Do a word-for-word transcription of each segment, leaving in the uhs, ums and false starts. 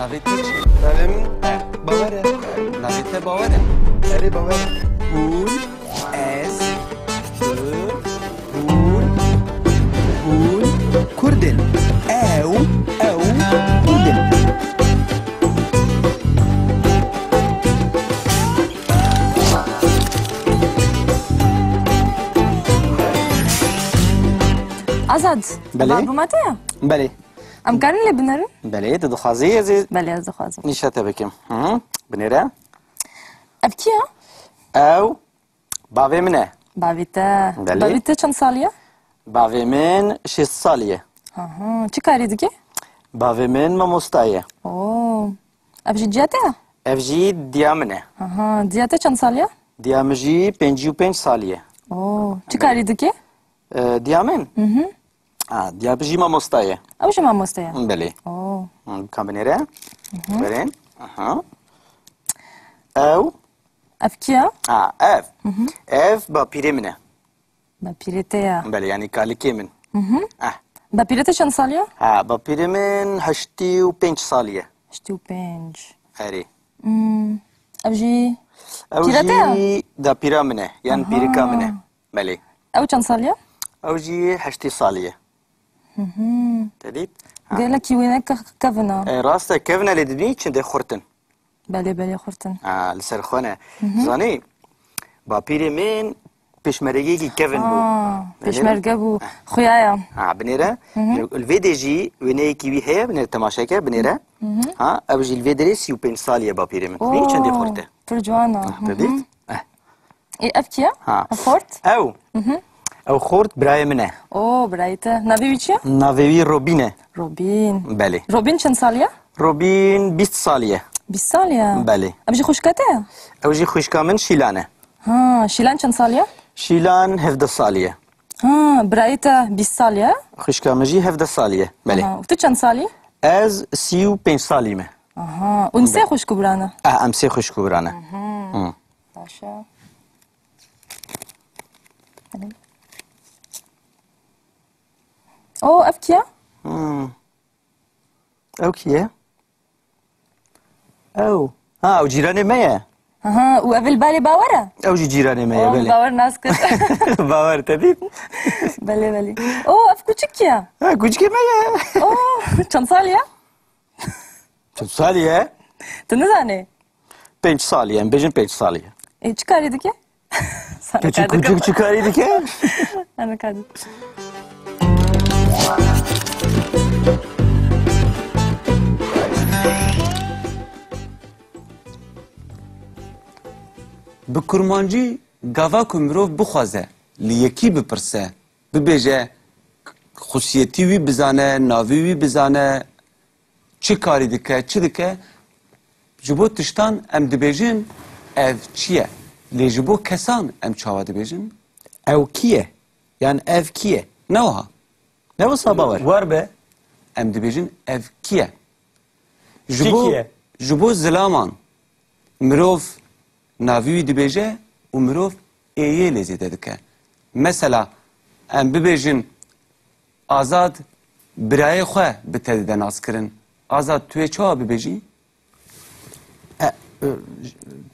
Navê te çi? Navê min Bawer e. Navê te Bawer e? Erê, Bawer e. Hûn, ez, tu, hûn, hûn Kurd in. Ew, ew Kurd in. Azad, Belê. Babûma te ye? Belê. Em karin lê binerin? Belê, tu dixwazî ez ê Belê, ez dixwazim. nîşa te bikim. Hı hı. Binêre. Ev kî ye? Ew bavê min e. Bavê te. Belê. Bavê te çend salî ye? Bavê min şêst salî ye. Aha. Çi karî dike? Bavê min mamosta ye. Oo. Ev jî ciya te ye? Ev jî diya min e. Aha. Diya te çend salî ye? Diya min jî pêncî û pênc salî ye. Oo. Çi karî dike? Ee, diya min? Hı hı. Ha, diya min jî mamosta ye. Ew jî mamoste ye? Belê. Oo. Hı, ka binêre. Hı hı. Belê. Aha. Ew. Ev kî ye? Ha, ev. Hı hı. Ev bapîrê min e. Bapîrê te ye? Belê, yanî kalikê min. Hı hı. Eh. Bapîrê te çend salî ye? Ha, bapîrê min heştê û pênc salî ye. Heştê û pênc. Erê. Hmm. Ev jî Ew pîre te ye? jî dapîra min e, yan Aha. pîrika min e. Belê. Ew çend salî ye? Ew jî heştê salî ye. Hı hı. Te dît? Ha. Gelekî wêne ke-, kevin e. E, rast e, kevin e, lê dibînî çendê xurt in. Belê, belê, xurt in. Ha, li ser xwe ne. Hı hı. Zanî, bapîrê min pêşmergeyekî kevin bû. Ha, Belê mi? pêşmerge bû. Xuya ye. Ha, binêre. Hı hı. Li vê dê jî wêneyekî wî heye, binêre temaşe ke, binêre. Hı hı. Ha, ev jî li vê derê sî û pênc salî ye bapîrê min. Dibînî çendê Oo, xurt e. pir ciwan e. Ha, Hı te hı. dît? Eh. Ê, ev kî ye? Ha. Ev xort? Ew. Mhm. Ew xort birayê min e. Oo, birayê te. Navê wî çi ye? Navê wî Robîn e. Robîn. Belê. Robîn çend salî ye? Robîn bîst salî ye. Bîst salî ye? Belê. Ev jî xwişka te ye? Ew jî xwişka min Şîlan e. Ha, Şîlan çend salî ye? Şîlan hevdeh salî ye. Ha, birayê te bîst salî ye? Xwişka min jî hevdeh salî ye. Belê. Aha, û tu çend salî? Ez sî û pênc salî me. Aha, û em sê Belê. xwişk û bira ne? Eh, em sê xwişk û bira ne. Mhm. Hı. Baş e. O, ev kî ye? Hmm. Ew kî ye? Ew. Ha, ew cîranê me ye. Aha, û ev li balê Bawer e? Ew jî cîranê me ye, Oh, belê. Bawer nas kir. Bawer te dît? Belê, belê. O, ev kuçik kî ye? Ha, kuçikê me ye. O, çend salî ye? Çend salî ye? Tu nizanî? Pênc salî ye, em bêjin pênc salî ye. Ê, çi karî dike? Sana Keçik kar dike. kuçik çi karî dike? Sana kar dike. Bi kurmancî gava ku mirov bixwaze, li yekî bipirse, bibêje, xusiyetî wî bizane, navê wî bizane, çi karî dike, çi dike, ji bo tiştan em dibêjin ev çi ye? Lê ji bo kesan em çawa dibêjin? Ew kî ye? Yan ev kî ye? Ne wiha. Ne wisa Bawer? Wer be. Em dibêjin ev kî ye? Ji Kî bo, kî ye? ji bo zilaman mirov navî wî dibêje û mirov ê yê lê zêde dike. Mesela, em bibêjin, Azad birayê xwe bi te dide naskirin. Azad, tu yê çawa bibêjî? E, e,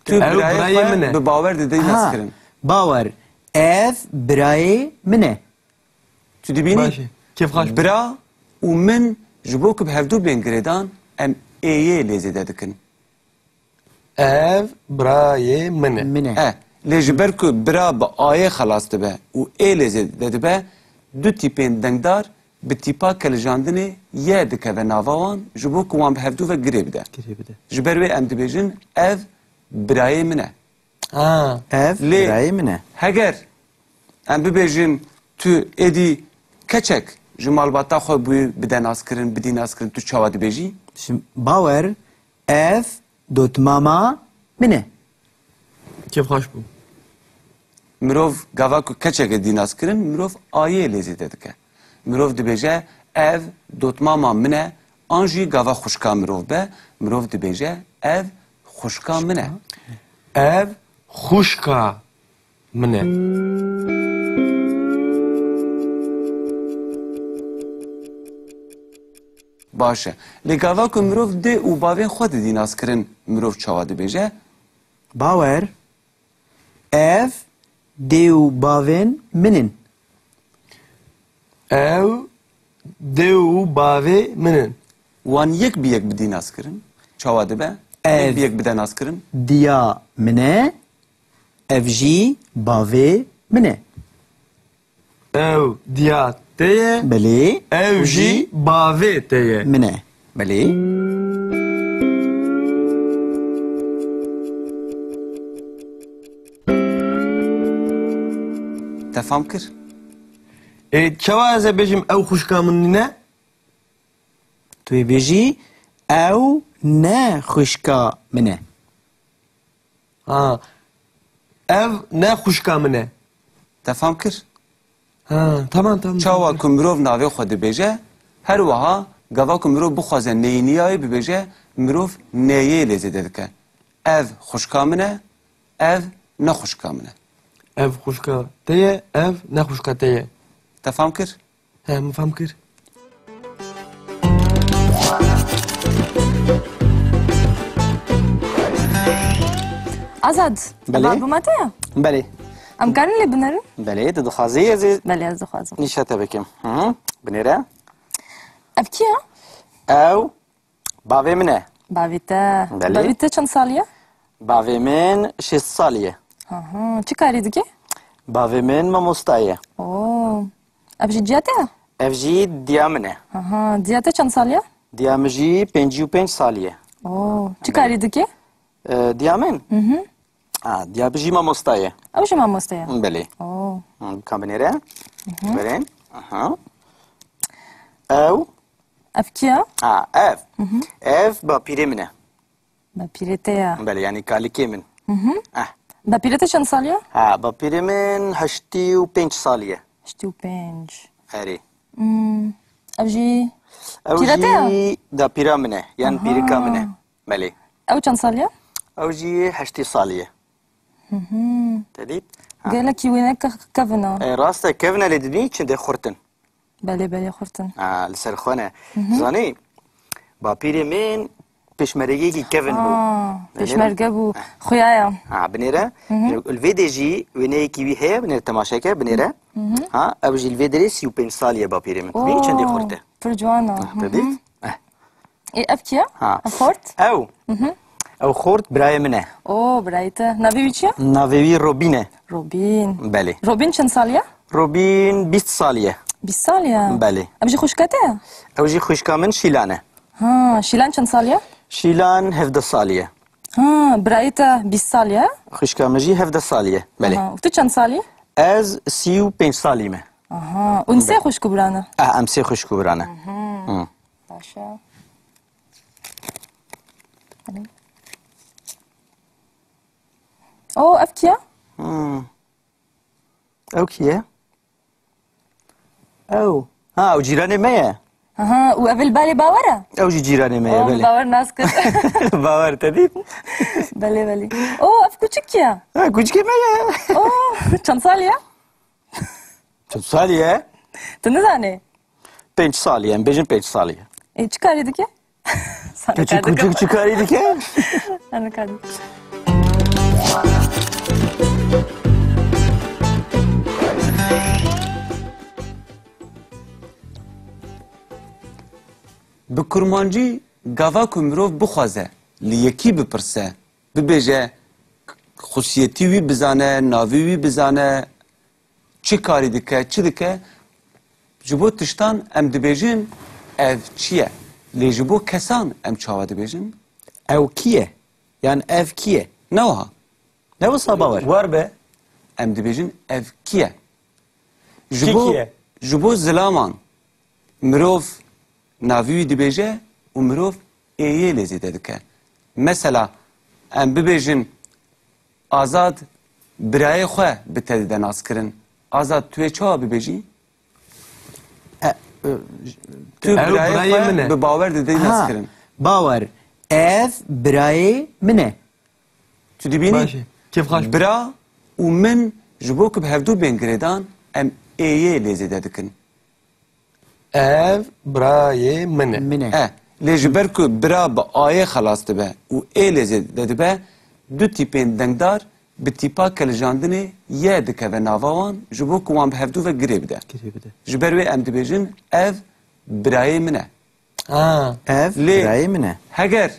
Tu Ew birayê birayê xwe min e. bi Bawer dide Ha, naskirin. Bawer, ev birayê min e. Tu dibînî? Baş e. Kêfxweş bû. Bira û min ji bo ku bi hevdû bên girêdan, em ê yê lê zêde dikin. Ev birayê min e. Min e. E, lê ji ber ku bira bi ayê xelas dibe û ê lê zêde dibe, du tîpên dengdar bi tîpa kelijandinê ye dikeve nava wan, ji bo ku wan bi hevdû ve girê bide. Girê bide. Ji ber wê em dibêjin, ev birayê min e. Ha. Ev Lê birayê min e. heger em bibêjin, tu êdî keçek ji malbata xwe bûyî bide naskirin, bidî naskirin, tu çawa dibêjî? Şimdi Bawer, ev dotmama min e. Kêfxweş bû. Mirov gava ku keçeke dî nas kirin, mirov ayê lê zêde dike. Mirov dibêje, ev dotmama min e, an jî gava xwişka mirov be, mirov dibêje, ev xwişka min e. Ev xwişka min e. Baş e. Lê gava ku mirov dê û bavên xwe didî naskirin, mirov çawa dibêje? Bawer, ev dê û bavên min in. Ew dê û bavê min in. Wan yek bi yek bidî naskirin, çawa dibe? Ev yek bi yek bide naskirin. Diya min e, ev jî bavê min e. Ew diya te ye. Belê. Ew jî bavê te ye. Min e. Belê. Te fam kir? Ê, çawa ez ê bêjim ew xwişka min nîne? Tu yê bêjî, ew ne xwişka min e. Ha. Ev ne xwişka min e. Te fam kir? Ha, tamam, tamam, Çawa tamam. Ku mirov navê xwe dibêje, her wiha gava ku mirov bixwaze neyîniyayê bibêje, mirov neyê lê zêde dike. Ev xwişka min e, ev ne xwişka min e. Ev xwişka te ye, ev ne xwişka te ye. Te fam kir? He, min fam kir. Azad, Belê. Ev albuma te ya? Belê. Em karin lê binerin? Belê, tu dixwazî ez ê Belê, ez dixwazim. Nîşa te bikim. Hı hı. Binêre. Ev kî ya? Ew bavê min e. Bavê te. Belê. Bavê te çend salî ye? Bavê min şêst salî ye. Aha, çi karî dike? Bavê min mamosta ye. Oo. Ev jî ciya te ye? Ev jî diya min e. Aha, diya te çend salî ye? Diya min jî pêncî û pênc salî ye. Oo, çi Belê. Karî dike? E, diya min? Hı hı. Ha, diya min jî mamosta ye. Ew jî mamosta ye? Belê. Oo. Hı, ka binêre? Hı hı. Belê. Aha. Ew? Ev kî ye? Ha, ev. Hı hı. Ev bapîrê min e. Bapîrê te ya. Belê, yanî kalikê min. Hı hı. Eh. Bapîrê te çend salî ye? Ha, bapîrê min heştî û pênc salî ye. Heştî û pênc. Erê. Hmm. Ev jî Ew pîre te ya? Jî dapîra min e, yan Aha. Pîrika min e. Belê. Ew çend salî ye? Ew jî heştê salî ye. Hı hı. Te dît? Ha. Gelekî wêne ke-, kevin e. E, rast e, kevin e lê dibînî çi dê xurt in. Belê, belê, xurt in. Ha, li ser xwe ne. Hı hı. Zanî, bapîrê min pêşmergeyekî kevin bû. Ha, Binêre? Pêşmerge bû. Heh. Xuya ya. Ha, binêre. Hı hı. Li vê dê jî wêneyekî wî heye, binêre temaşe ke, binêre. Hı hı. Ha, ew jî li vê derê sî û pênc salî ye bapîrê min. Oo, Bî çendê xurt e. Pir ciwan e. Ha, Hı te hı. dît? Eh. Ê, ev kî ye? Ha. Ev xort? Ew. Mhm. Ew xort birayê min e. O, birayê te. Navê wî çi ye? Navê wî Robîn e. Robîn. Belê. Robîn çend salî ye? Robîn bîst salî ye. Bîst salî ye? Belê. Ev jî xwişka te ye? Ew jî xwişka min Şîlan e. Ha, Şîlan çend salî ye? Şîlan hevdeh salî ye. Ha, birayê te bîst salî ye? Xwişka min jî hevdeh salî ye. Belê. Aha, û tu çend salî? Ez sî û pênc salî me. Aha, û sê Belê. Xwişk û bira ne? Eh, em sê xwişk û bira ne. Mhm. Hı. Baş e. O, ev kî ye? Hmm. Ew kî ye? Ew. Ha, ew cîranê me ye. Aha, û ev li balê Bawer e? Ew jî cîranê me ye, Oh, belê. Bawer nas kir. Bawer te dît? Belê, belê. O, ev kuçik kî ye? Ha, kuçikê me ye. O, çend salî ye? Çend salî ye? Tu nizanî? Pênc salî ye, em bêjin pênc salî ye. E, çi karî dike? Sana Küçük karî küçük dike. Çi karî dike? Sana karî dike. Bi kurmancî gava ku mirov bixwaze li yekî bipirse, bibêje, xusiyetî wî bizane, navê wî bizane, çi karî dike, çi dike, ji bo tiştan em dibêjin, ev çi ye? Lê ji bo kesan em çawa dibêjin? Ew kî ye? Yan ev kî ye? Ne wiha? Ne wisa Bawer? Wer be. Em dibêjin, ev kî ye? Ji Kî bo, kî ye? Ji bo zilaman mirov navê wî dibêje û mirov ê yê lê zêde dike. Mesela, em bibêjin, Azad birayê xwe bi te dide naskirin. Azad, tu yê çawa bibêjî? E, e, Tu Ew birayê birayê xwe min e. Bi Bawer didê Ha, naskirin. Bawer, ev birayê min e. Tu dibînî? Baş e. Kêfxweş be. Bira û min ji bo ku bi hevdû bên girêdan, em ê yê lê zêde dikin. Ev birayê min e. Min e. E, lê ji ber ku bira bi ayê xelas dibe û ê lê zêde dibe, du tîpên dengdar bi tîpa kelijandinê ye dikeve nava wan, ji bo ku wan bi hevdû ve girê bide. Girê bide. Ji ber wê em dibêjin, ev birayê min e. Ha. Ev Lê birayê min e. Heger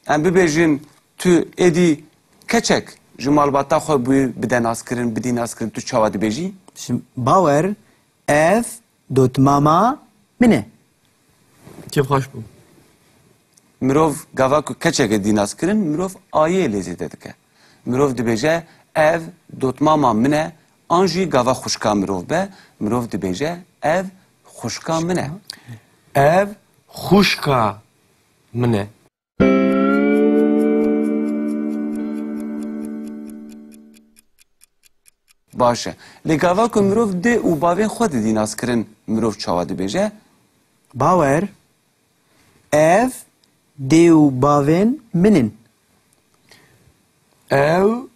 em bibêjin, tu êdî keçek ji malbata xwe bûyî bide naskirin, bidî naskirin, tu çawa dibêjî? Şimdi Bawer, ev dotmama min e. Kêfxweş bû. Mirov gava ku keçeke dî naskirin, mirov ayê lê zêde dike. Mirov dibêje, ev dotmama min e, an jî gava xwişka mirov be, mirov dibêje, ev xwişka min e. Ev xwişka min e. Baş e. Lê gava ku mirov dê û bavên xwe didî naskirin, mirov çawa dibêje? Bawer, ev dê û bavên min in. Ew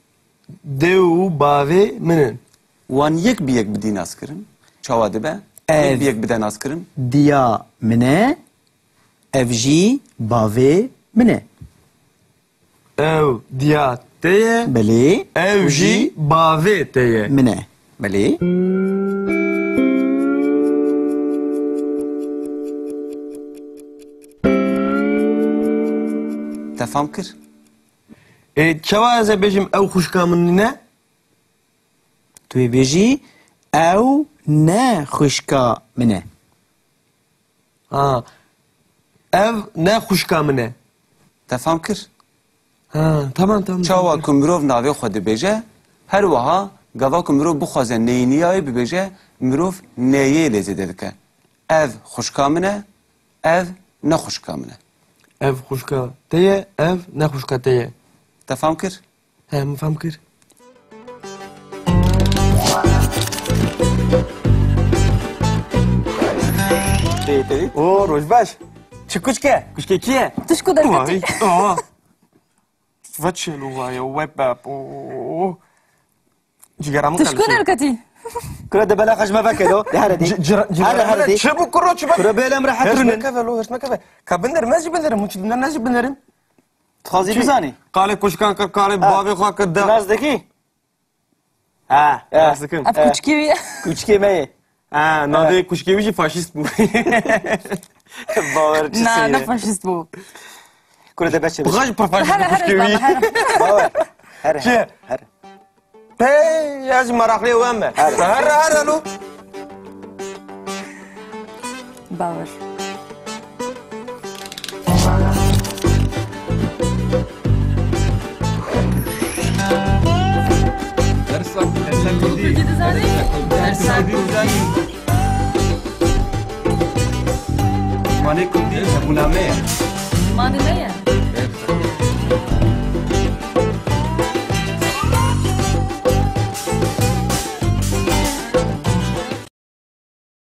dê û bavê min in. Wan yek bi yek bidî naskirin, çawa dibe? Ev Yek bi yek bide naskirin. Diya min e, ev jî bavê min e. Ew diya te ye. Belê. Ew Û jî jî bavê te ye. Min e. Belê. Te fam kir? Ê, çawa ez ê bêjim ew xwişka min nîne? Tu ê bêjî, ew ne xwişka min e. Ha. Ev ne xwişka min e. Te fam kir? Ha, tamam, tamam, Çawa tamam. Ku mirov navê xwe dibêje, her wiha gava ku mirov bixwaze neyîniyayê bibêje, mirov neyê lê zêde dike. Ev xwişka min e, ev ne xwişka min e. Ev xwişka te ye, ev ne xwişka te ye. Te fam kir? He, min fam kir. Tê, tê. O, roj baş. Çi kuçke? Kuçke kî ye? Tişku derketî. Vay, aa. Ve çêlo vaye, we bap, o. Cigara min Tişku qelişê. Derketî. Kura de bela xejme veke do. De here dî. Ci-, cira-, cira-, Here, here dî. Çi bu kuro, çi bu? Kura bêlem rehet Hers binin. Mekeve lo, hers mekeve. Ka binderim, ez jî binderim, hûn çi dinderin, ez jî binderim. Dixwazî Çi? Bizanî? Qalê kuşkan kir, qalê Ha. Bavê xwe kir, de. Naz dekî? Ha. Ha. Naz dikim. Ev kuçkê wî ye. Kuçkê me ye. Ha, navê Ha. Kuçkê wî jî faşîst bû. Bawer çi Na, sê ne ye? Faşîst bû. Kure de beçe. Bixaj pir faşîst Here, bû here, Kuçkê wî. Here. Bawer. Here, Çi? Here. Hey, ez meraqlê we me. Her. Her, her, alo. Bawer. Dersa, dersa kurdî. Dersa kurdî. Manê kurdî hebûna me ye. Manê me ye.